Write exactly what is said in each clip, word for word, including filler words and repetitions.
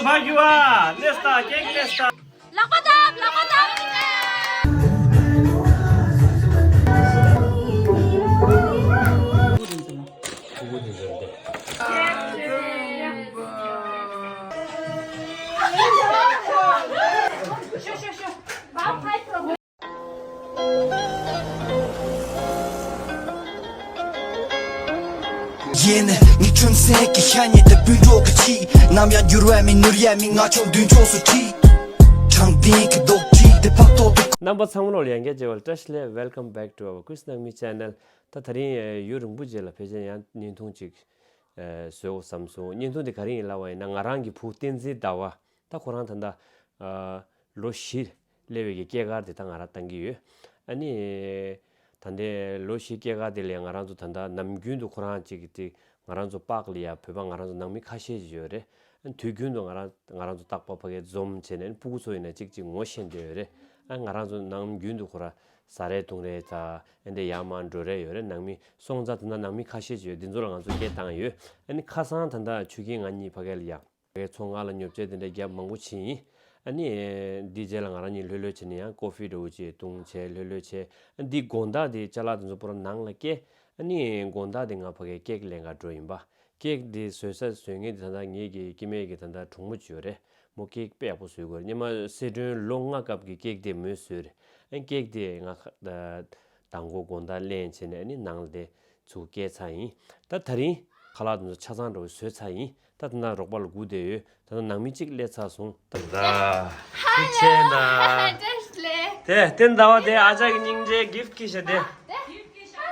ཕ་རྒྱུ་བ་ལེས་ཏ་ཀེག་ལེས་ཏ། ལག་པ་བརྡབ། ལག་པ་བརྡབ། ཡེ་ནས་ངའི་ཁྱོད་སེམས་ཀྱི་ཤ་ཉེ་དེ་སྤུན་གྲོགས་ཀྱི་ཆེད། ནམ་ཡང་འགྱུར་བ་མེད་ནོར་ཡ་མེད། ང་ཆོ་མདུན་ཕྱོགས་སུ་ཁྲིད། དྲང་བདེན་གྱི་རྡོག་ཁྲིད་དེ་ཕན་ཐོགས་དུ། རྣམ་པ་ཚང་མ་ལོ་ལ་ཡང་བསྐྱར་མཇལ་བ་ལ་བཀྲ་ཤིས་བདེ་ལེགས། Welcome back to our Chris Nangmi channel. ད་ད་རིང་ཡུན་རིང་པོ་རྗེས་ལ་ཕལ་ཆེར་ཡང་བརྙན་ཐུང་ཅིག་བཟོ་དགོས་བསམ་སོང་། བརྙན་ཐུང་དེ་ག་རེ་ཡིན་ལབ་པ་ཡིན་ན། ང་རང་གི་བུ་བསྟན་འཛིན་ཟླ་བ། ད་ཁོ་རང་ད་ལྟ་ལོ་བཞི་སླེབས་པའི་གི་སྐྱེས་སྐར་དེ་ད་ང་རང་བཏང་གི་ཡོད། ཨ་ནི་ད་ལྟའི་ལོ་བཞི་སྐྱེས་སྐར་དེ་ལས་ང་རང་ཚོ་ད་ལྟ་ནམ་རྒྱུན་དུ་ཁོ་རང་ཅིག་གི་དེ་ང་རང་ཚོ་པཱག་ལ་ཡ་བོད་པ་ང་རང་ཚོ་ནང་མི་ཁ་ཤས་ཅིག་ཡོད་རེད། ཨ་ནི་དུས་རྒྱུན་དུ་ང་རང་ང་རང་ཚོ་རྟག་པར་ཕ་གིར་འཛོམས་བྱས་ནས། ཨ་ནི་སྤུ་གུ་ཚོ་ཡིན་ན་ཅིག་ཅིག་ངོ་ཤེས་བསྡད་ཡོད་རེད། ཨ་ང་རང་ཚོ་ནམ་རྒྱུན་དུ་ཁོ་རང་ཟ་རེས་འཐུང་རེས་ད་ཨ་འདྲ་ཡར་མར་འགྲོ་རེས་ཡོད་རེད། ནང་མི་སོང་ཙང་ད་ལྟ་ནང་མི་ཁ་ཤས་ཅིག་ཡོད། འདི་ཚོ་ལ་ང་ཚོ་སྐད་བཏང་ཡོད། ཨ་ནི་ཁ་སང་ད་ལྟ་ཆུ་རྒན་ང་གཉིས་ཕ་གིར་ལ་ཡ། ཕ་གིའི་མཚོ་སྔ་ལ་ཉོ་ཆ་དེ་འདྲ་རྒྱབ་མང་པོ་ཕྱིན་ཡིན། ཨ་ནི་འདི་རྗེས་ལ་ང་རང་གཉིས་ལྷོད་ལྷོད་བྱས་ནས་ཡང་ཀོ་ཧྥི་འདྲ་བོ་ཅིག་བཏུང་བྱས་ལྷོད་ལྷོད་བྱས། ཨ་འདི་དགོང་དག་དེ་ཅ་ལག་དེ་ཚོ་པུ་ར་ནང་ལ་བསྐྱལ། ཨ་ནི་དགོང་དག་དེ་ང་ཕ་གིར་ཀེག་ལེན་ག་འགྲོ་ཡིན་པ། ཀེག་དེ་བཟོ་ས་བཟོ་མཁན་དེ་ད་ལྟ་ངེད་ཀྱི་སྐྱེ་དམན་གྱི་ད་ལྟ་གྲོགས་མོ་ཅིག་ཡོད་རེད། མོ་ཀེག་དཔེ་ཡག་པོ་བཟོ་གི་ཡོད་རེད། སྔོན་མ་སི་ཁྲོན་ལོ་ལྔ་སྐབས་ཀྱི་ཀེག་དེ་མོས་བཟོས་རེད། ཨ་ཀེག་དེ་ང་ཁ་ད་མདང་དགོང་དགོང་དག་ལེན་བྱས་ནས་ཨ་ནི་ནང་ལ་དེ་ཚུར་བསྐྱལ་ཚར་ཡིན། ད་ད་རིང་ཁ་ལག་དེ་ཚོ་ཆ་ཚང་འདྲ་བོ་བཟོས་ཚར་ཡིན། ད་ད་ན་རོགས་པ་ལ་སྒུག་བསྡད་ཡོད། ད་ད་ནང་མི་གཅིག་སླེབས་ཚར་སོང་། ད་ད་ཐུགས་རྗེ་ཆེ་གནང་། བཀྲ་ཤིས་བདེ་ལེགས། དེ་བསྟན་ཟླ་བ་དེ་ཨ་ཅག་གི་སྙིང་རྗེ་གིཕ་ཊི་ཁྱེར་ཤག་དེ།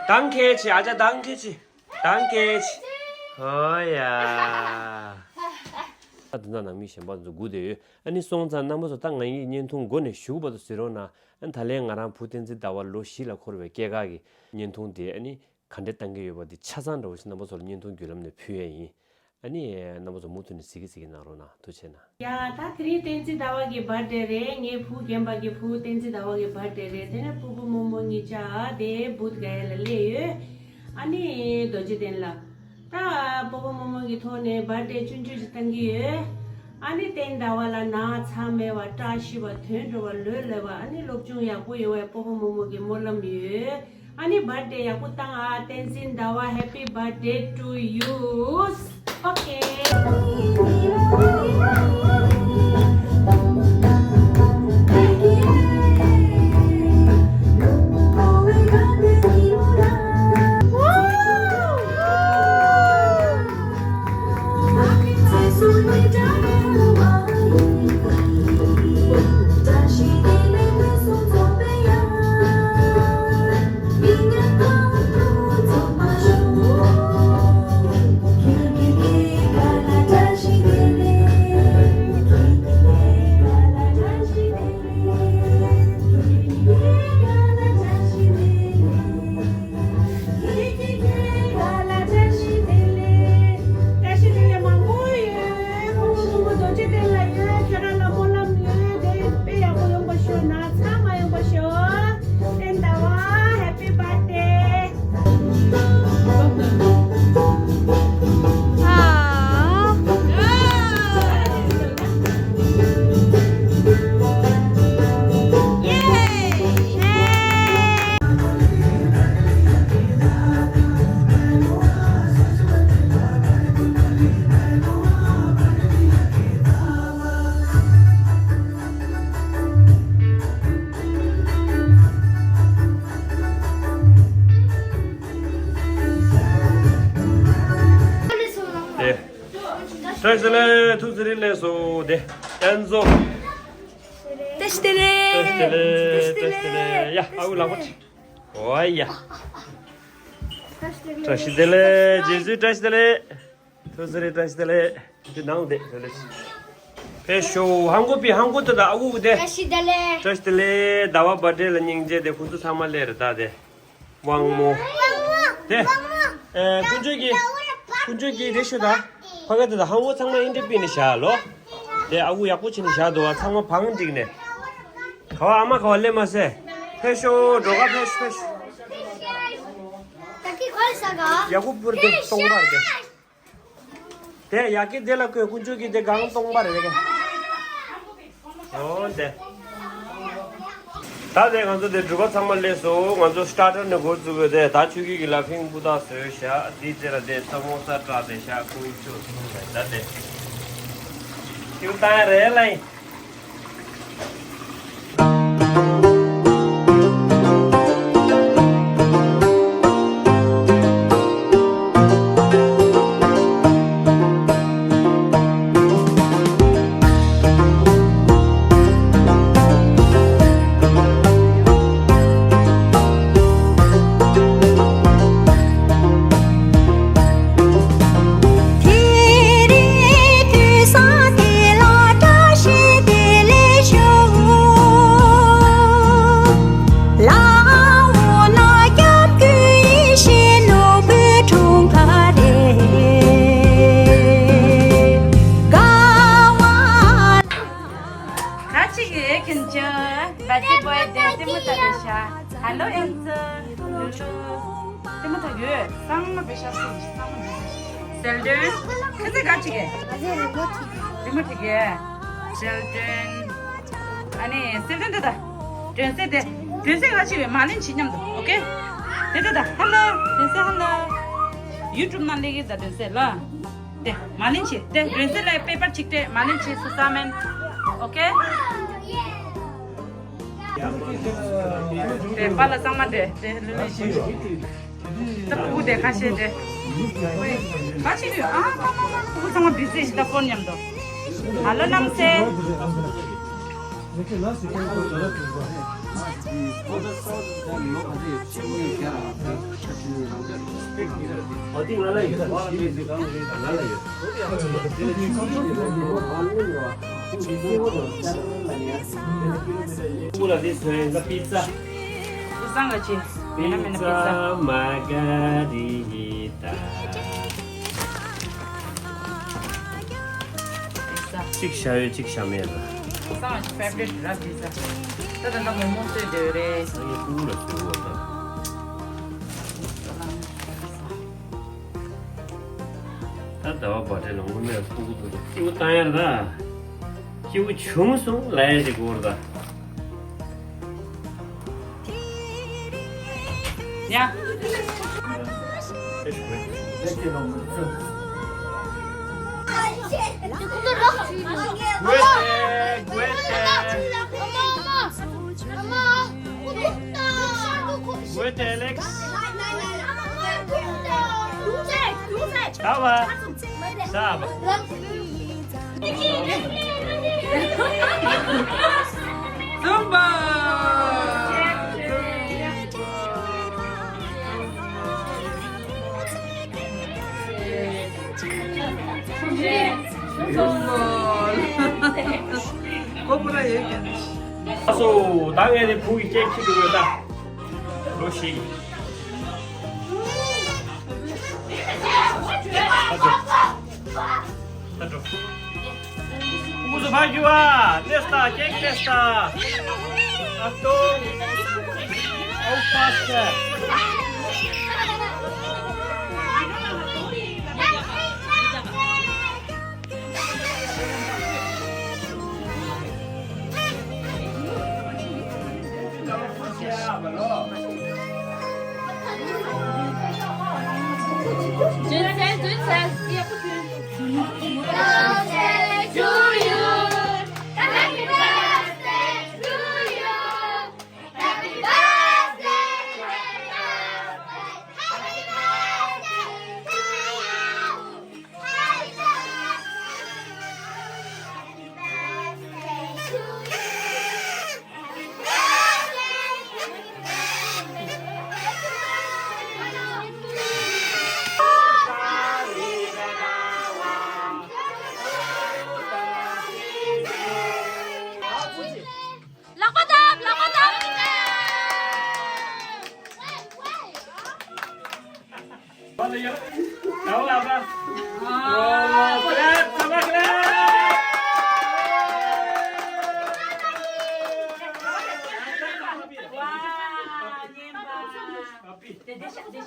ད་མཁྱེན་ཆེ། ཨ་ཅག་ད་མཁྱེན་ཆེ། ད་མཁྱེན་ཆེ། ཨོ་ཡ། ད་ད་ན་ནང་མི་གཞན་པ་ཚོ་སྒུག་བསྡད་ཡོད། ཨ་ནི་སོང་ཙང་རྣམ་པ་ཚོ་ད་ང་ཡི་བརྙན་ཐུང་མགོ་ནས་གཞུག་བར་དུ་གཟིགས་རོགས་གནང་། ཨ་ནི་ད་ལན་ང་རང་བུ་བསྟན་འཛིན་ཟླ་བ་ལོ་བཞི་ལ་འཁོར་བའི་སྐྱེས་སྐར་གྱི་བརྙན་ཐུང་དེ་ཨ་ནི་ག་འདྲ་བཏང་གི་ཡོད་པ་དེ་ཆ་ཚང་འདྲ་བོ་ཞིག་རྣམ་པ་ཚོ་ལ་བརྙན་ཐུང་བརྒྱུད་ལམ་ནས་ཕུལ་ཡས་ཡིན། ཨ་ནི་རྣམ་པ་ཚོ་མུ་མཐུད་ནས་གཟིགས་ཀྱི་གཟིགས་ཀྱི་གནང་རོགས་གནང་། ཐུགས་རྗེ་ཆེ་གནང་། ཡ་ད་དེ་རིང་བསྟན་འཛིན་ཟླ་བ་གི་བར་ཌེ་རེད། ངའི་བུ་རྒན་པ་གི་བུ་བསྟན་འཛིན་ཟླ་བ་གི་བར་ཌེ་རེད། དེ་ནས་སྤོ་བོ་རྨོ་མོ་གཉིས་ཆ་དེ་བུད་ག་ཡ་ལ་སླེབས་ཡོད། ཨ་ནི་རྡོ་རྗེ་གདན་ལ་ད་སྤོ་བོ་རྨོ་མོ་གི་ཐོག་ནས་བར་ཌེ་ཆུང་ཆུང་ཞིག་བཏང་གི་ཡོད། ཨ་ནི་བསྟན་ཟླ་བ་ལ་ན་ཚ་མེད་པ། བཀྲ་ཤིས་པ། དོན་འགྲུབ་པ། ལོ་ལེགས་པ། ཨ་ནི་སློབ་སྦྱོང་ཡག་པོ་ཡོང་བའི་སྤོ་བོ་རྨོ་མོ་གི་སྨོན་ལམ་ཡོད། ཨ་ནི་བར་ཌེ་ཡག་པོ་བཏང་ཨ། བསྟན་འཛིན་ཟླ་བ། Happy birthday to you. Okay. བཀྲ་ཤིས་བདེ་ལེགས། བཀྲ་ཤིས་བདེ་ལེགས་མང་པོ་ཡོད། ཁོང་ཚོ་ཚང་མ་རྡོ་རྗེ་གདན་ལ་ཡོད། ཁྱོད་རང་ལ་སྨོན་ལམ་ཡོད། དེ་དཔེ་ཡག་པོ་ཡོང་པ་ཤོག་ན་ཚ་མ་ཡོང་པ་ཤོག་བསྟན་ཟླ་བ། Happy birthday. བཀྲ་ཤིས་བདེ་ལེགས། ཐུགས་རྗེ་ཆེ་ལགས་སོ། དེ་ཨན་ཛོ། བཀྲ་ཤིས་བདེ་ལེགས། བཀྲ་ཤིས་བདེ་ལེགས། བཀྲ་ཤིས་བདེ་ལེགས། ཡ་ཨ་ཁུ་ལག་པ་ཁྲིད། ཨོ་ཡ། བཀྲ་ཤིས་བདེ་ལེགས། རྗེ་བཙུན་བཀྲ་ཤིས་བདེ་ལེགས། ཐུགས་རྗེ་ཆེ། བཀྲ་ཤིས་བདེ་ལེགས། འདི་ནང་བསྡད་བདེ་ལེགས། ཕེབས་ཤོག་ཧང་གོ་པི་ཧང་གོ་ཏི་ད་ཨ་ཁུ་དེ། བཀྲ་ཤིས་བདེ་ལེགས། བཀྲ་ཤིས་བདེ་ལེགས། ཟླ་བ་བར་ཌེ་ལ་སྙིང་རྗེ་དེ་ཁོང་ཚོ་ཚང་མ་སླེབས་རེད་ད་དེ། དབང་མོ། དེ། ཨེ་དཀོན་མཆོག་གིས། དཀོན་མཆོག་གིས་རེ་ཞུ་ད། ཕ་ག་དེ་ད་ཧང་གོ་ཚང་མ་ཨིན་ཏྲི་པི་ནི་བཞག་ལོ། དེ་ཨ་ཁུ་ཡག་པོ་བྱས་ནས་བཞག་འདུག་བ། ཚང་མ་བང་བསྒྲིགས་ནས། ག་བ་ཨ་མ་ག་བ་སླེབས་མ་ཟེར། ཕེབས་ཤོག་འགྲོ་ག་ཕེབས་ཤོག་ཕེབས་ཤོག་ད་ཀི་ག་ས་ག་ཡག་པོ་བུར་དེ་སྟོང་པར་དེ། དེ་ཡ་གི་དེ་ལ་ཁོས་དཀོན་མཆོག་གི་དེ་སྒང་སྟོང་པ་རེད་ག་ཨོ་དེ། ད་དེ་ང་ཚོ་དེ་སྒྲུབ་པ་ཚང་མ་ལས་སོ། ང་ཚོ་སི་ཊར་ཊར་ནས་འགོ་བཙུགས་དགོས་དེ། ད་ཆུ་སྐྱིད་ཀྱི་ལ་ཕིང་སྤུ་དག་བཟོས་བཞག་དེའི་རྗེས་ལ་དེ་ས་མོ་ས་སྐྲག་དེ་བཞག་དཀོན་མཆོག་གསུམ་ལ་ད་དེ། ཁྱེད་ལྟ་ཡ་རེད་ལ་ཡིན། ག་ཅིག་ཡོད་མཁན་ཅི། བ་ཏི་བོའི་དེ་ལྟད་མོ་ལྟ་རེ་ཤ། ཧ་ལོ་ཨེན་ཙི། ལུ་ལུ། ལྟད་མོ་ལྟ་ཡོད། གཙང་མ་བེ་ཤ་སུ། གཙང་མ་བེ་ཤ། སེལ་ཏོན། ཁྱེད་ཚོས་ག་ཅིག་གས། རི་མོ་བྲིས་ཀྱི། སེལ་ཏོན། ཨ་ནི་སེལ་ཏོན་དེ་ད། སྒྲོན་གསལ་དེ། སྒྲོན་གསལ་ག་ཅིག་བས་མ་ལེན་བྱེད་མཉམ་དུ། ཨོ་ཀེ། དེ་དེ་ད། ཧ་ལོ། སྒྲོན་གསལ་ཧ་ལོ། ཡུ་ཊུབ་ནང་སླེབས་ཀྱི་ད་སྒྲོན་གསལ་ལ། དེ་མ་ལེན་བྱེད། དེ་རིན་སེ་ལའི་པེ་པར་ཅིག་སྤྲད། མ་ལེན་བྱེད་སུ་ས་མེན། ཨོ་ཀེ། དེ་པཱ་ལགས་གཙང་མ་དེ་དེ་ལུས་ལུས་ཤིག་ད་ཕྲུ་གུ་དེ་ཁ་ཤས་དེ། ག་ཅིག་ཡོད། ཨ་མ་མ་མ། ཕྲུ་གུ་ཚང་མ་བི་ཟི་ཞིག་ད་ཕོན་མཉམ་དུ། ཧ་ལོ་རྣམ་སྲས། ཨུ་ལ་དེ་ཚོའི་ང་པི་ཙ། པི་ཙ་ག་ཅི། མེད་ན་མེད་ན་པི་ཙ། པི་ཙ་མ་ག་རི་ཏ། པི་ཙ། གཅིག་བཞག་ཡོད་གཅིག་བཞག་མེད་ལ། སང་ཨ་ཅི་ཕེ་ཝ་རི་ཊི་ར་པི་ཙ། ད་ད་ད་མོག་མོག་བཟོས་བསྡད་ཡོད་རེད། ད་ངས་ཕྲུ་གུ་ལ་བཟོས་འོ་ད། ད་ཟླ་བ་བྷར་ཐི་ལ་དངོས་གནས་ཕྲུ་གུ་ཚོ་སྐྱིད་པོ་བཏང་ཡ་རེད་ད། སྐྱིད་པོ་བྱུང་སོང་ལབ་ཡ་ཅིག་དགོས་རེད་ད། ཡ། Wait, Alex. Saba. Zumba. Zumba. ཨ་སོ། ད་ངས་ནི་བུ་གི་ཀེག་ཁྱེར་འགྲོ་ཡོད་ད། ལོ་ཞིག་ཨ་སོ། ད་འགྲོ། ཁོང་ཚོ་ཕར་རྒྱུག་ཨ། ལེས་ད་ཀེག་ལེས་ད། ཨ་སྟོ། ཨའུ་པ་སེ། ལག་པ་བརྡབ། ལག་པ་བརྡབ།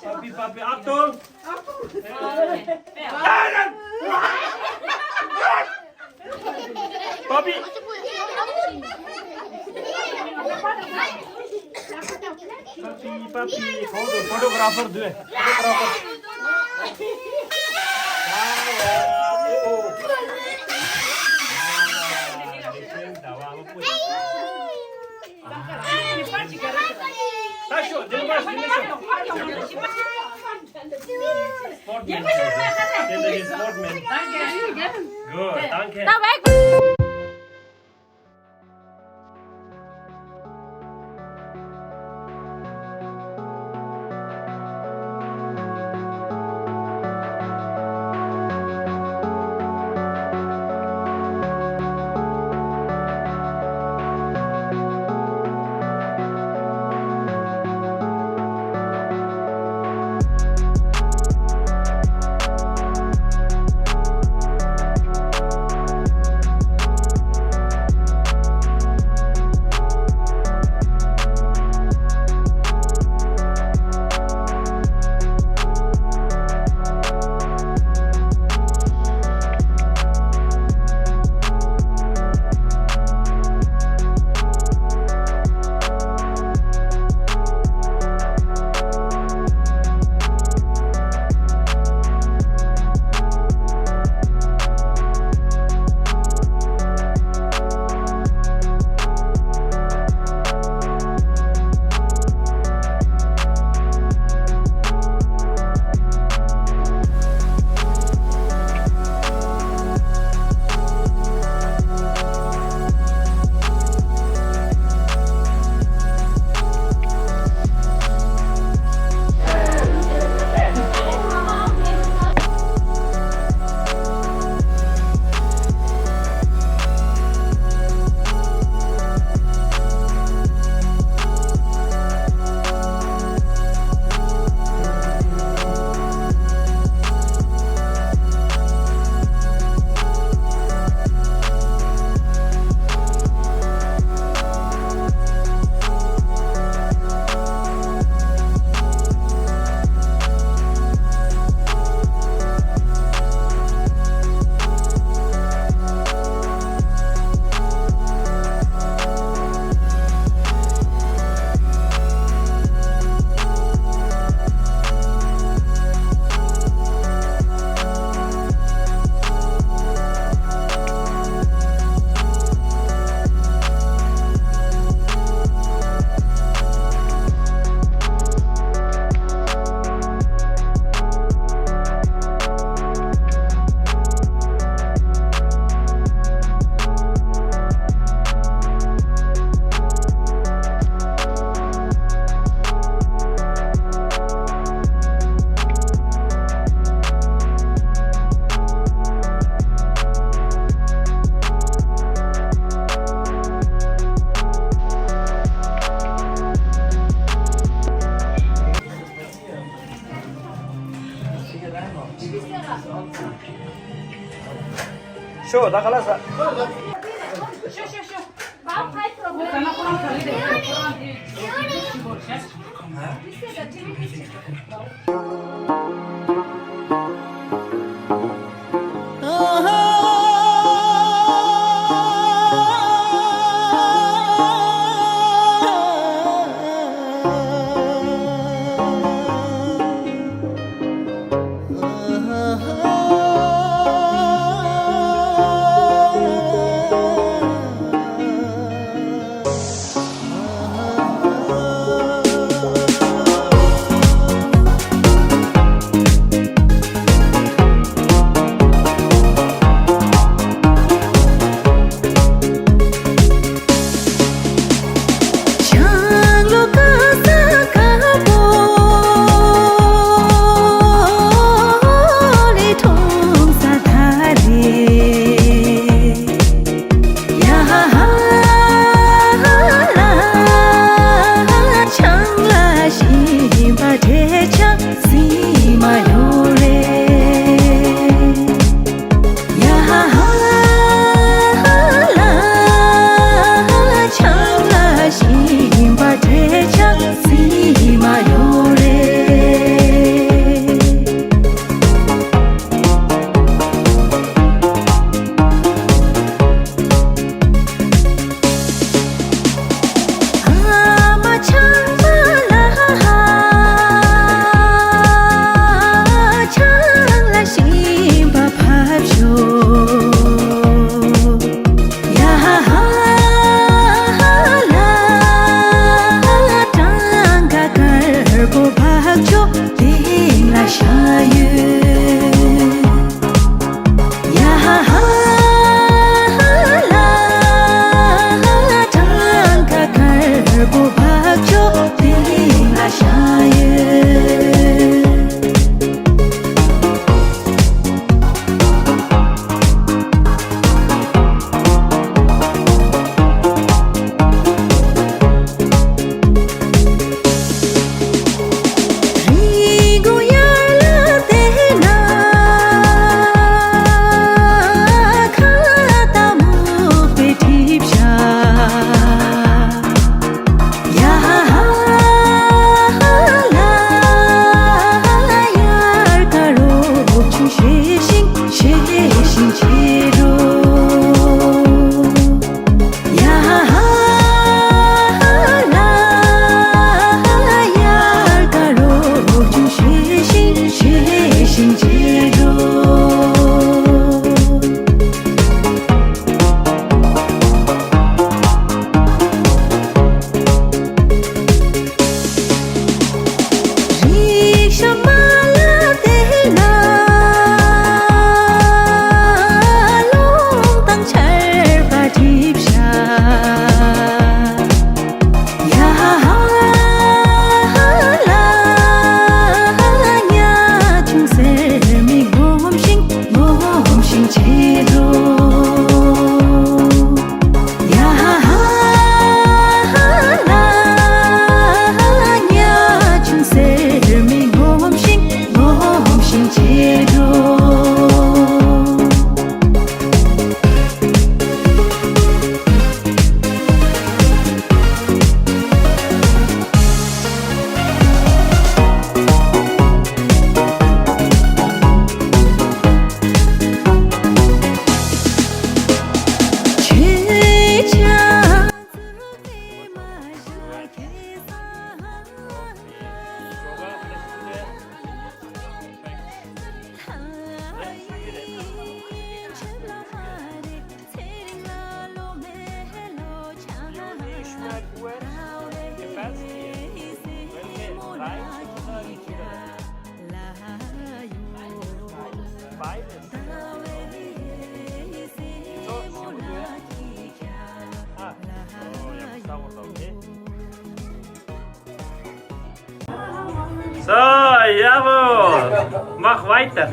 Papi, papi, ato. Ato. Papi. Papi, papi, photo, photographer duwe. Photographer. Sport man. Sport man. Good, danke. ཤོ་ད་ག་ལ་ས། ཨ་ཡ་བོ། མ་ཝའི་ཏར།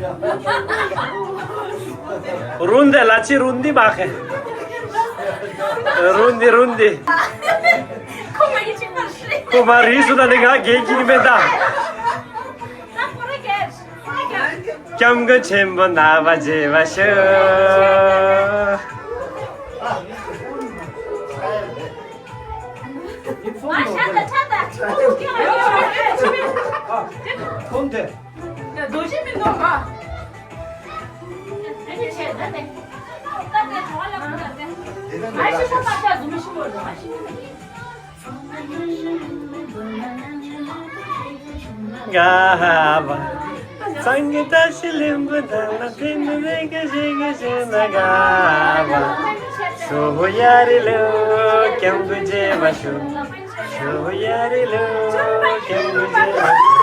རུན་དེ་ལ་ཅི་རུན་དི་མ་ཁེ། རུན་དི་རུན་དི། ཁོ་མ་རི་སུ་ད་ནི་ང་གེ་ཀི་ནི་མེ་ད། སྐྱབས་མགོན་ཆེན་པོ་ནག་པ་མཇལ་བར་ཤོག་ག་བ། སངས་རྒྱས་བཀྲ་ཤིས་ལྷུན་པོ་དང་ལ་ཕན་མི་རེ་ག་ཞིག་གི་ཞིག་ན་ག་བ། ཞོ་ཡ་རི་ལུ་སྐྱབས་མགོན་མཇལ་བར་ཤོག་ཞོ་ཡ་རི་ལུ་སྐྱབས་མགོན་མཇལ་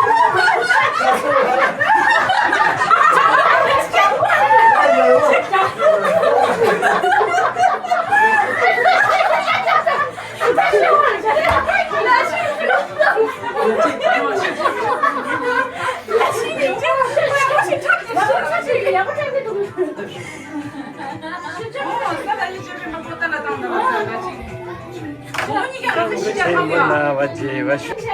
བར་ཤོག་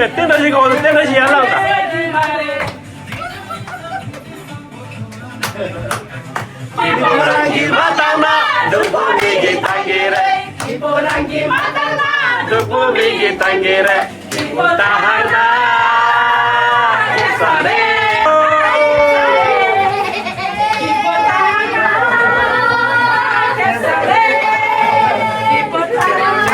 ཏན་ཏན་ཞིག་གོ་ཏན་ཏན་ཞིག་ཡར་ལངས་དང་། ཁྱི་པོ་རང་གིས་མ་བཏང་ན་སྡུག་པོ་མི་གིས་བཏང་གི་རེད། ཁྱི་པོ་རང་གིས་མ་བཏང་ན་སྡུག་པོ་མི་གིས་བཏང་གི་རེད། ཁྱི་པོ་ད་ཧ་ན་ཁེ་ས་རེད། ཁྱི་པོ་ད་ཧ་ན་ཁེ་ས་རེད། ཁྱི་པོ་ད་ཧ་ན་ཁེ་ས་རེད།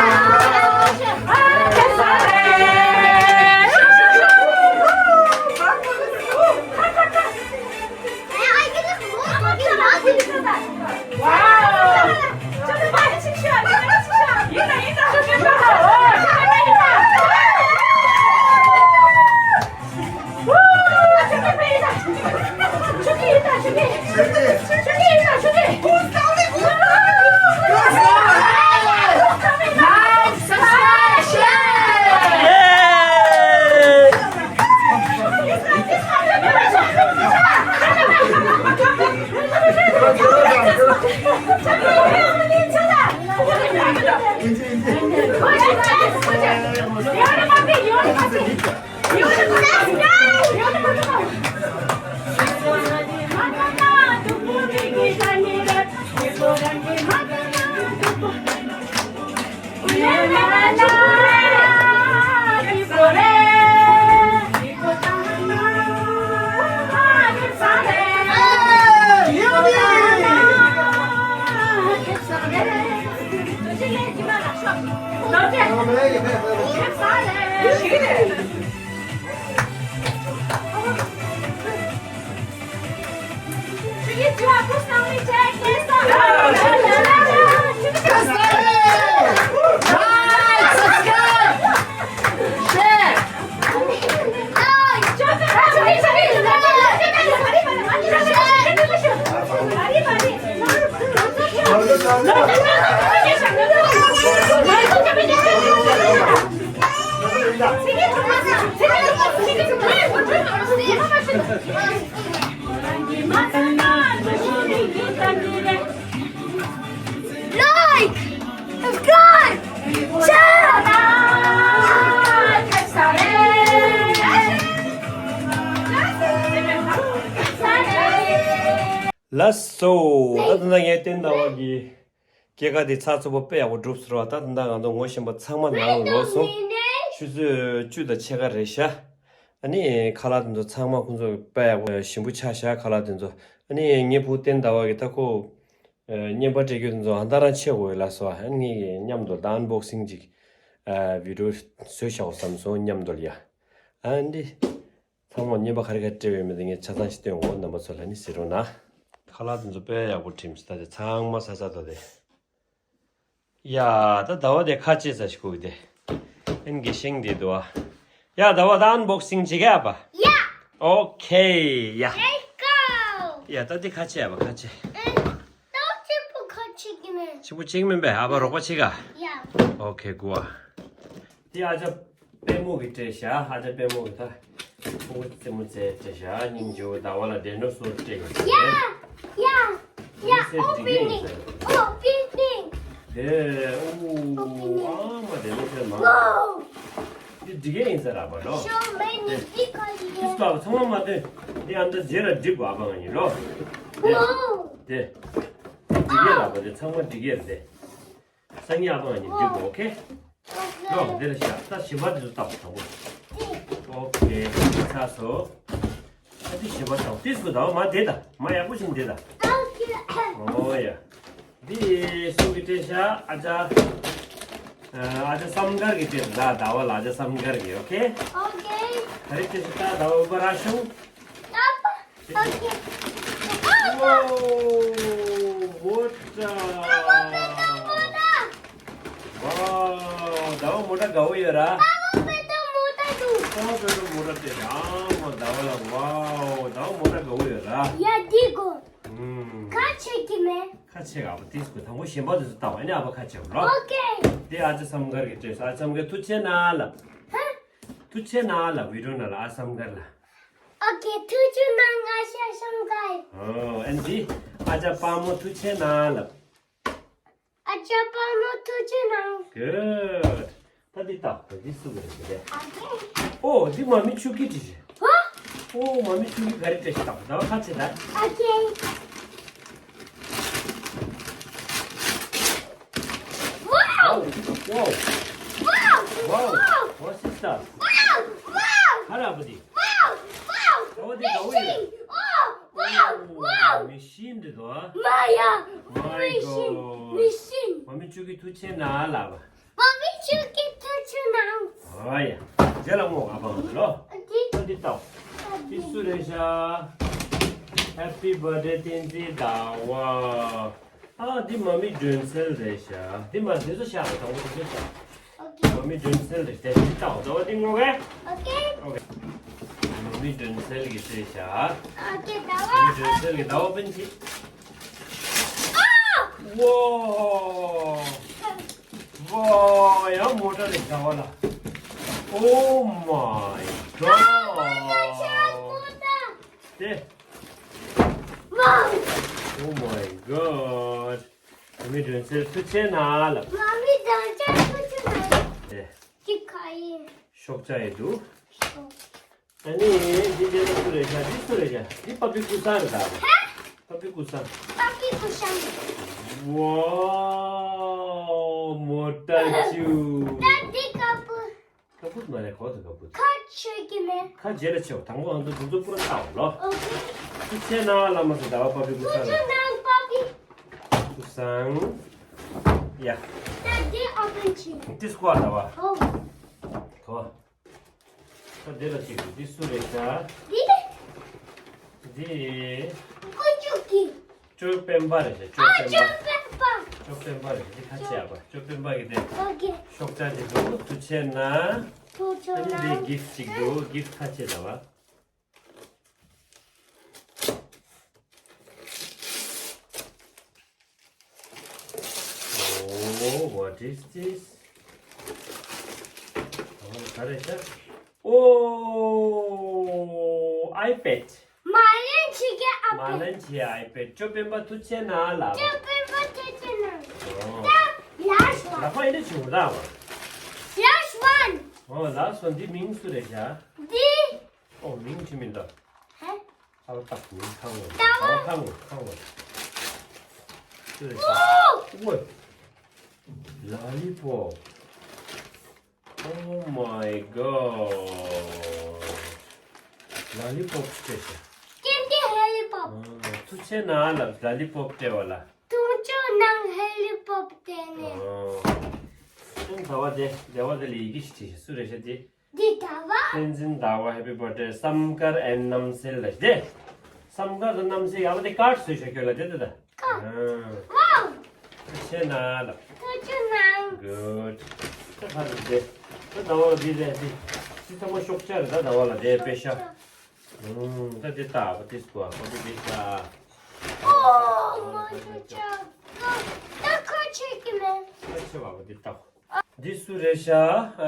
Like! Subscribe! Share! ལགས་སོ། ད་ད་ལྟ་ངས་བསྟན་ཟླ་བ་གི་སྐྱེས་སྐར་དེ་ཚགས་ཚུད་པོ་དཔེ་ཡག་པོ་གྲུབ་ཟེར་བ། ད་ད་ལྟ་ང་ཚོ་ངོ་ཤེས་པ་ཚང་མ་ནང་ལོགས་སོང་། ཆུ་ཚོད་བཅུ་དང་ཕྱེད་ཀ་རེད་ཤག་ཨ་ནི་ཁ་ལག་དེ་ཚོ་ཚང་མ་ཁོང་ཚོ་དཔེ་ཡག་པོ་ཞིམ་པོ་ཆགས་ཤག་ཁ་ལག་དེ་ཚོ། ཨ་ནི་ངའི་བུ་བསྟན་ཟླ་བ་གི་ད་ཁོ། ཨ། རྔན་པ་སྤྲད་རྒྱུ་དེ་ཚོ་ཨ་ད་རང་བྱེད་དགོས་ལ་སོ། ཨ་ནི་ངས་མཉམ་དུ་ད་ཨན་བོག་སིང་ཅིག་ཨ། བི་ཌི་ཡོ་བཟོས་བཞག་བསམ་སོང་མཉམ་དུ་ལ་ཡ། ཨ་འདི། ཚང་མ་རྔན་པ་ག་རེ་ག་རེ་སྤྲད་ཡོད་མེད་དེ་ངས་ཆ་ཚང་ཞིག་སྟོན་འོ་རྣམ་པ་ཚོ་ལ་ནི་ཟེར་རོགས་གནང་། ཁ་ལག་དེ་ཚོ་དཔེ་ཡག་པོ་བྲིམས་སོང་། ད་དེ་ཚང་མ་ས་ས་ད་དེ། ཡ། ད་ཟླ་བ་དེ་ཁ་ཕྱེ་ས་ཞིག་གོ་གི་དེ། ཨན་གི་ཤིང་དེ་དུ་ཨ། ཡ། ཟླ་བ་ད་ཨན་བོག་སིང་བྱེད་ག་ཨ་པ། ཡ། ཨོ་ཁེ། ཡ། Let's go! ཡ། ད་དེ་ཁ་ཕྱེ་ཨ་པ་ཁ་ཕྱེ། ཨན། ད་གཅིག་པུ་ཁ་ཕྱེ་གི་མེད། གཅིག་པུ་ཕྱེ་གི་མིན་པས་ཨ་པ་རོགས་པ་བྱེད་ག་ཡ། ཨོ་ཁེ་གོ་ཨ། དེ་ཨ་ཅག་པད་མོ་གི་སྤྲད་ཤག་ཨ་ཅག་པད་མོ་གི་ད། ཕྲུ་གུ་རྩེད་མོ་རྩེ་སྤྲད་ཤག་སྙིང་རྗེ་བོ། ཟླ་བ་ལ་ཌའི་ནོ་སོར་སྤྲད་ཡོད་ཟེར། ཡ། ཡ། ཡ། ཨོ་པི་ནིང་། ཨོ་པི་ནིང་། དེ་ཨོ། ཨོ་པི་ནིང་། ཨ་མ་ཌའི་ནོ་སོར་མ། ཝའོ། འདི་འགྲིག་གི་ཡིན་ས་ར་པ་ལོ། ཤོ་མེ་ནི་འདི་ག་ཡིན། འདི་སུ་ཨ་པ་ཚང་མ་མ་སྟོན། འདི་ཨ་མདའ་རྗེས་ལ་འགྲིག་གོ་ཨ་པ་ང་ཡིན་ལོ། དེ། ཝའོ། དེ། འགྲིག་གི་ར་པ་དེ་ཚང་མ་འགྲིག་གི་རེད་དེ། སང་ཉིན་ཨ་ཕ་ང་གཉིས་འགྲིག་གོ་ཨོ་ཁེ། ལོ་འདི་ལ་བཞག་ད་བཞི་པ་དེ་ཚོ་བཏབ་དང་པོ། ཨོ་ཁེ། ཚར་སོང་། ད་འདི་བཞི་པ་དང་ཏིས་པོ་དང་མ་དེ་དང་མ་ཡག་པོ་ཞིག་འདི་དང་། ཨོ་ཡ། འདི་སུ་གི་སྤྲད་ཤག་ཨ་ཅག་ཨ་ཅག་བསམ་དཀར་གི་སྤྲད་ད་ཟླ་བ་ལ་ཨ་ཅག་བསམ་དཀར་གི་ཨོ་ཁེ། ཨོ་ཁེ། ག་རེ་སྤྲད་ཤག་ད་ཟླ་བ་བ་ར་ཤུང་། ཨོ་ཁེ། ཝའོ། མོ་ཊ། ཝའོ། ཟླ་བ་མོ་ཊ་དགའ་བོ་ཡོད་ར། ཟླ་བ་དཔེ་ཏོ་མོ་ཊ་འདུག་ཟླ་བ་དཔེ་ཏོ་མོ་ཊ་སྤྲད་ཤག་ཨ་མ་ཟླ་བ་ལ། ཝའོ། ཟླ་བ་མོ་ཊ་དགའ་བོ་ཡོད་ར། ཡ་འདི་གོ་ཨུམ། ཁ་ཕྱེ་གི་མེད། ཁ་ཕྱེ་ག་ཨ་པ་ཏིས་པོ་དང་པོ་གཞན་པ་དེ་ཚོ་བཏབ་ཨ་ནི་ཨ་ཕ་ཁ་ཕྱེ་རོགས། ཨོ་ཁེ། དེ་ཨ་ཅག་བསམ་དཀར་གི་སྤྲད་སོང་། ཨ་བསམ་དཀར་ཐུགས་རྗེ་གནང་ལབ། ཧ། ཐུགས་རྗེ་གནང་ལབ་བི་ཌི་ཡོ་ནང་ལ་ཨ་བསམ་དཀར་ལ། ཨོ་ཁེ། ཐུགས་རྗེ་གནང་ང་ཤ་བསམ་དཀར། ཨོ་ཨན་ཇི། ཨ་ཅག་པ་མོ་ཐུགས་རྗེ་གནང་ལབ། ཨ་ཅག་པ་མོ་ཐུགས་རྗེ་གནང་། གུཌ། ད་འདི་ལྟ་འདི་སུ་གི་རེད་དེ། ཨོ་འདི་མ་མི་ཆུ་ཀི་ཏི་རེད། ཧ། ཨོ་མ་མི་ཆུ་ཀི་ག་རེ་སྤྲད་ཤག་ད་བ་ཁ་ཕྱེ་ད། ཨོ་ཁེ། ཝའོ། ཝའོ། ཝའོ། What is that? ཝའོ། ཝའོ། ག་རེ་ཨ་པ་འདི། ཝའོ། ཝའོ། ད་བ་འདི་ཟླ་བ་ཡིན། ཨོ། ཝའོ། ཝའོ། མི་ཤིན་འདི་དོ། མ་ཡ། My མི་ཤིན། God. མི་ཤིན། མ་མི་ཆུ་ཀི་ཐུགས་རྗེ་གནང་ལབ། མ་མི་ཆུ་ཀི་ཐུགས་རྗེ་གནང་། ཨོ་ཡ། རྗེས་ལ་བསྔོ་ཨ་ཕ་ང་ཚོ་ལོ། འདི། འདི་ལྟ་འདི་སུ་རེད་ཤག Happy birthday བསྟན་འཛིན་ཟླ་བ། ཨ་འདི་མ་མི་སྒྲོན་གསལ་རེད་ཤག་འདི་མ་འདི་ཚོ་ཤག་དང་པོ་འདི་ཚོ་ཤག་ཨོ་ཁེ། མ་མི་སྒྲོན་གསལ་རེད་དེ་འདི་ལྟ་ཟླ་བ་འདི་བསྔོ་གས། ཨོ་ཁེ། ཨོ་ཁེ། མ་མི་སྒྲོན་གསལ་གི་རེད་ཤག་ཨོ་ཁེ། ཟླ་བ། མ་མི་སྒྲོན་གསལ་གི་ཟླ་བ་པན་ཆི། ཝོ། ཝོ། ཡང་མོ་ཊ་རེད་ཟླ་བ་ལ། Oh my god. དེ། Oh my god. མ་མི་སྒྲོན་གསལ་ཐུགས་རྗེ་གནང་ལབ། མ་མི་སྒྲོན་གསལ་ཐུགས་རྗེ་གནང་། དེ། ཅི་ག་ཡིན། ཤོག་བྱ་ཡི་འདུག་ཤོག་ཨ་ནི་འདི་འདི་ལ་སུ་རེད་ཤག་འདི་སུ་རེད་ཤག་འདི་པ་པི་ཀུ་སང་རེད་ད། ཧ། པ་པི་ཀུ་སང་། པ་པི་ཀུ་སང་། ཝའོ། མོ་ཊ་ཅུ། ད་འདི་ཀ་པུ། ཀ་པུ་མ་རེད་གོ་ད་ཀ་པུ། ཁ་ཕྱེ་གི་མེད། ཁ་རྗེས་ལ་ཕྱེའོ། དང་པོ་ཨང་དུ་དུ་དུ་པུ་ར་ལྟའོ་ལོ། ཨོ་ཁེ། ཐུགས་རྗེ་གནང་ལ་མ་ཟེར་ད་བ་པ་པི་ཀུ་སང་། ཐུགས་རྗེ་གནང་པ་པི། ཀུ་སང་། ཡ། ད་ འདི་ཨོ་པན་བྱེད། འདི་སྐོར་ལ་བ། ཨོ། ཐོ། ད་འདི་ལ་ཅིག་འདི་སུ་རེད་ཤག་འདི། འདི། ཀུན་སྤྱོད་ཀྱི། ཅོ་སྤེན་པ་རེད་ཤག་ཅོ་ཨ་སྤེན་ཅོ་པ། སྤེན་པ། ཅོ་སྤེན་པ་རེད་ཤག་འདི་ཁ་ཕྱེ་ཡག་པ་ཅོ་སྤེན་པ་གི་དེ། ཨོ་ཀེ། ཤོག་བྱང་ཅིག་འདུག་ཐུགས་རྗེ་གནང་། ཐུགས་རྗེ་གནང་། ཨ་ནི་འདི་གིཕ་ཅིག་འདུག་གིཕ་ཁ་ཕྱེ་ལ་བ། Oh, what is this? ག་རེ་ཤག Oh, iPad. མ་ལན་ཆི་གེ་ཨ་མ་པེ། ལན་ཆི་iPad. ཅོ་སྤེན་པ་ཐུགས་རྗེ་གནང་ལ། ཅོ་སྤེན་པ་ཐུགས་རྗེ་གནང་། Oh. ད་last one. ལ་ཁོ་ཡིན་ན་ཆུང་ར་བ། Last one. Oh, last one. འདི་མིང་སུ་རེད་ཤག་འདི། ཨོ་མིང་ཅི་མིན་ད། ཧེ། ཨ་བ་ཏག་མིང་ཁང་བ། ད་བ། ཨ་བ་ཁང་བ་ཁང་བ། ཅི་རེད་ཤག་ཨོ། ཝེ། ལ་ལི་པོབ། Oh my god. ལ་ལི་པོབ་སྤྲད་ཤག་ཀེན་ཌི་ཧེ་ལི་པོབ། ཨ་ཐུགས་རྗེ་གནང་ལབ་ལ་ལི་པོབ་སྤྲད་པ་ལ། ཐུགས་རྗེ་གནང་ཧེ་ལི་པོབ་སྤྲད་ནས། ཨ་ད་བ་དེ་དེ་བ་དེ་ལ་ཡི་གེ་ཞིག་བྲིས་ཤག་སུ་རེད་ཤག་དེ། འདི་ཟླ་བ། བསྟན་འཛིན་ཟླ་བ། Happy birthday བསམ་དཀར་and རྣམ་གསལ་ལ་དེ། བསམ་དཀར་དང་རྣམ་གསལ་ཡག་པོ་དེ་ཀར་བཟོས་ཤག་ཁྱོད་ལ་དེ་དེ་ད། ཀར། ཨ། ཝའོ། ཐུགས་རྗེ་གནང་ལ། ཐུགས་རྗེ་གནང་། Good. ད་ཕར་དེ། ད་ཟླ་བ་འདི་རེད་འདི། འདི་ཚང་མ་ཤོག་བྱང་རེད་ད་ཟླ་བ་ལ་དེ་དཔེ་ཤག་ཨུམ་ད་དེ་ལྟ་བུ་དེ་སྐུ་ཨ་ཁོ་དེ་དེ་ཤག་ཨོ་མ་ཤོག་བྱང་། ད་ཁོ་ཆེ་གི་མེད། ད་ཆེ་བ་བུ་དེ་ལྟ། འདི་སུ་རེད་ཤག་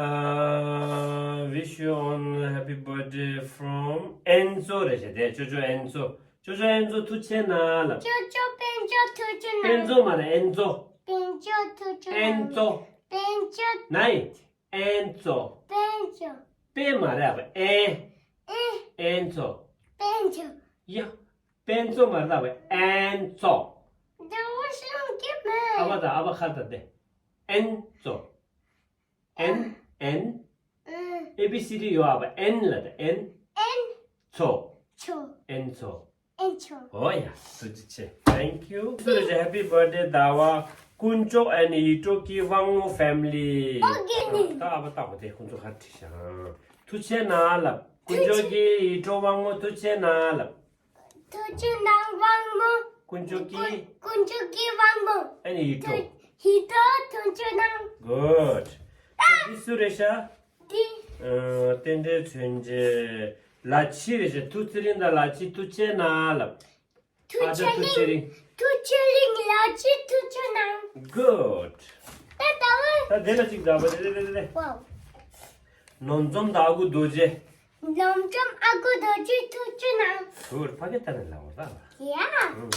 ཨ། Wish you on happy birthday from ཨེན་ཙོ་རེད་ཤག་དེ་ཅོ་ཅོ་ཨེན་ཙོ། ཅོ་ཅོ་ཨེན་ཙོ་ཐུགས་རྗེ་གནང་ལབ། ཅོ་ཅོ་དཔལ་འབྱོར་ཐུགས་རྗེ་གནང་། དཔལ་འབྱོར་མ་རེད་ཨེན་ཙོ། དཔལ་འབྱོར་ཐུགས་རྗེ་གནང་། ཨེན་ཙོ། དཔལ་འབྱོར། ནའི། ཨེན་ཙོ། དཔལ་འབྱོར། དཔལ་མ་རེད་ཨ་བ་ཨེ། ཨེ། ཨེན་ཙོ། དཔལ་འབྱོར། ཡ། དཔལ་འབྱོར་མ་རེད་ཨ་བ་ཨེན་ཙོ། ཟླ་བ་ཤང་གི་མེད། ཨ་བ་དང་ཨ་བ་ཁ་དང་དེ། ཨེན་ཙོ། ཨེན། ཨེན། ཨེ་བི་སི་ཌི་ཡོད་ཨ་བ་ཨེན་ལ་དང་ཨེན། ཨེན། ཙོ། ཙོ། ཨེན་ཙོ། ཨེན་ཙོ། ཨོ་ཡ། ཐུགས་རྗེ་ཆེ། Thank you. སུ་རེད་ཤག Happy birthday ཟླ་བ། དཀོན་མཆོག་ཨ་ནི་ཡིད་འཕྲོག་གི་དབང་མོ་ཕེ་མི་ལི། ཨོ་ཀེ་ནི། ད་ཨ་བ་ལྟ་བུ་དེ་ཁོང་ཚོ་ཧར་ཁྲིད་ཤག་ཐུགས་རྗེ་གནང་ལབ། དཀོན་མཆོག་གི་ཡིད་འཕྲོག་དབང་མོ་ཐུགས་རྗེ་གནང་ལབ། ཐུགས་རྗེ་གནང་དབང་མོ། དཀོན་མཆོག་གི། དཀོན་མཆོག་གི་དབང་མོ། ཨ་ནི་ཡིད་འཕྲོག་ཡིད་འཕྲོག་ཐུགས་རྗེ་གནང་། Good. ད་འདི་སུ་རེད་ཤག་འདི། ཨ། རྟེན་འབྲེལ་མཚོན་བྱེད། ལ་ཕྱི་རེད་ཤག་ཐུགས་ཚེ་རིང་དང་ལ་ཕྱི་ཐུགས་རྗེ་གནང་ལབ། ཐུགས་རྗེ་ཨ་ད་ཐུགས་ཚེ་རིང་། རིང་། ཐུགས་རྗེ་རིང་ལ་ཕྱི་ཐུགས་རྗེ་གནང་། Good. ད་ད་བ། ད་དེ་ལ་ཅིག་ད་བ་དེ་དེ་དེ་དེ། Wow. ནོར་འཛོམས་དང་ཨ་ཁུ་རྡོ་རྗེ། ནོར་འཛོམས་ཨ་ཁུ་རྡོ་རྗེ་ཐུགས་རྗེ་གནང་། ཐུར་ཕ་གི་ད་ནི་ལ་བ་ད་ལ། Yeah. ཨུམ།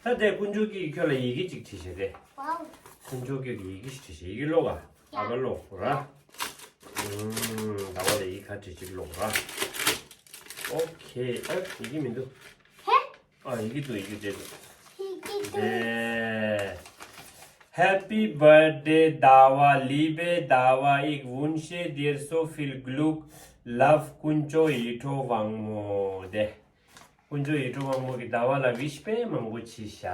ད་དེ་དཀོན་མཆོག་གིས་ཁྱོད་ལ་ཡི་གེ་ཅིག་བྲིས་ཤག་དེ། Wow. དཀོན་མཆོག་ཁྱོད་ཀྱི་ཡི་གེ་ཞིག་བྲིས་ཤག་ཡི་གེ་ཀློག་ག་ཨ་ཕ་ཀློག་ར། ཨུམ། ཟླ་བ་ལ་ཡི་གེ་ཁ་བྲིས་ཅིག་ཀློག་ར། ཨོ་ཁེ། ཨ་ཡི་གེ་མི་འདུག་ཧེ། ཨ་ཡི་གེ་འདུག་ཡི་གེ་བྲིས་འདུག་ཡི་གེ་འདུག་དེ། Happy birthday ཟླ་བ། Liebe ཟླ་བ, ich wünsche dir so viel Glück, Love དཀོན་མཆོག་ཡིད་འཕྲོག་དབང་མོ་དེ། དཀོན་མཆོག་ཡིད་འཕྲོག་དབང་མོ་གིས་ཟླ་བ་ལ་ཝིཤ་དཔེ་མང་པོ་བྱས་ཤག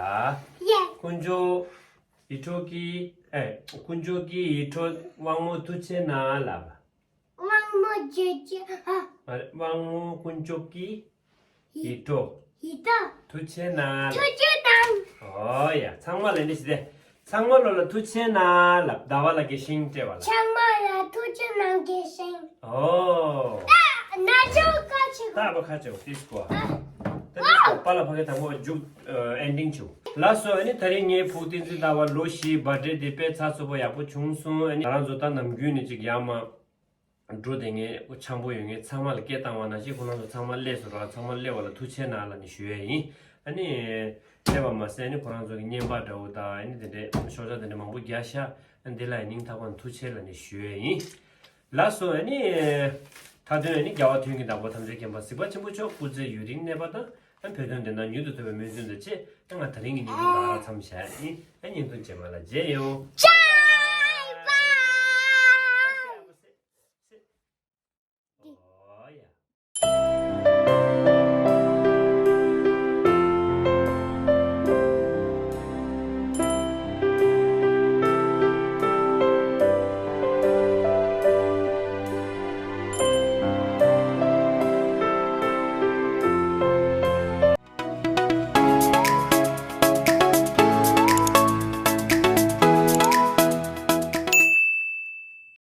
Yeah. དཀོན་མཆོག་ཡིད་འཕྲོག་གི་ཨེ། དཀོན་མཆོག་གི་ཡིད་འཕྲོག་དབང་མོ་ཐུགས་རྗེ་གནང་ལབ། དབང་མོ་རྗེ་རྗེ་ཨ། མ་རེད། དབང་མོ་དཀོན་མཆོག་གི་ཡིད་འཕྲོག་ཡིད་འཕྲོག་ཐུགས་རྗེ་གནང་། ཐུགས་རྗེ་གནང་། ཨོ་ཡ། ཚང་མ་ལ་འདི་ཞིག་སྟེ། ཚང་མ་ལོ་ལ་ཐུགས་རྗེ་གནང་ལབ། ཟླ་བ་ལ་དགེ་ཞིང་སྤྲད་པ་ལ། ཚང་མ་ལ་ཐུགས་རྗེ་གནང་དགེ་ཞིང་། ཨོ། ད་ན་ཆོ་ཀ་ཆི་ད་གོ་ཨ་བ་ཁ་ཆེ་བ་ཏིས་གོ་ཨ། ད་ཏིས་གོ་པ་ལ་ཕ་གི་དང་པོ་མཇུག་ཨེན་ཌིང་ཆུ། ལགས་སོ། ཨ་ནི་ད་རིང་ངའི་ཕུགས་བསྟན་འཛིན་ཟླ་བ་ལོ་བཞིའི་བར་ཌེ་དེ་དཔེ་ཚགས་ཚུད་པོ་ཡག་པོ་བྱུང་སོང་། ཨ་ནི་ང་རང་ཚོ་ད་ནམ་རྒྱུན་ནས་ཅིག་ཡར་མར་འགྲོ་བསྡད་མཁན་འཆམ་པོ་ཡོད་མཁན་ཚང་མ་ལ་སྐད་བཏང་བ་ནང་བཞིན་ཁོ་རང་ཚོ་ཚང་མ་སླེབས་སོང་ར། ཚང་མ་སླེབས་པ་ལ་ཐུགས་རྗེ་གནང་ལབ་ནས་ཞུ་ཡས་ཡིན། ཨ་ནི་སླེབས་པ་མ་ཟད་ཨ་ནི་ཁོ་རང་ཚོ་གི་བརྙན་པར་འདྲ་བོ་དང་ཨ་ནི་དེ་འདྲའི་ཤོག་བྱང་དེ་འདྲ་མང་པོ་རྒྱག་ཤག་ཨ་ནི་དེ་ལ་ཡང་སྙིང་ཐག་པ་ནས་ཐུགས་རྗེ་ཆེ་ལབ་ནས་ཞུ་ཡས་ཡིན། ལགས་སོ། ཨ་ནི་མཐའ་དོན་ཨ་ནི་རྒྱལ་བ་དོན་གྱི་བདག་པོ་ཐམས་ཅད་མཁྱེན་པ་གཟིགས་པ་ཆེན་པོ་མཆོག་སྐུ་ཚེ་ཡུན་རིང་གནས་པ་དང་ཨ་ནི་བོད་དོན་བདེན་མཐའ་མྱུར་དུ་ཐོབ་པའི་སྨོན་འདུན་དང་བཅས་ཨ་ང་དེ་རིང་གི་བརྙན་ཐུང་ད་ག་རང་མཚམས་བཞག་ཡིན། ཨ་བརྙན་ཐུང་རྗེས་མ་ལ་མཇལ་ཡོང་། Bye bye. ཨོ་ཡ།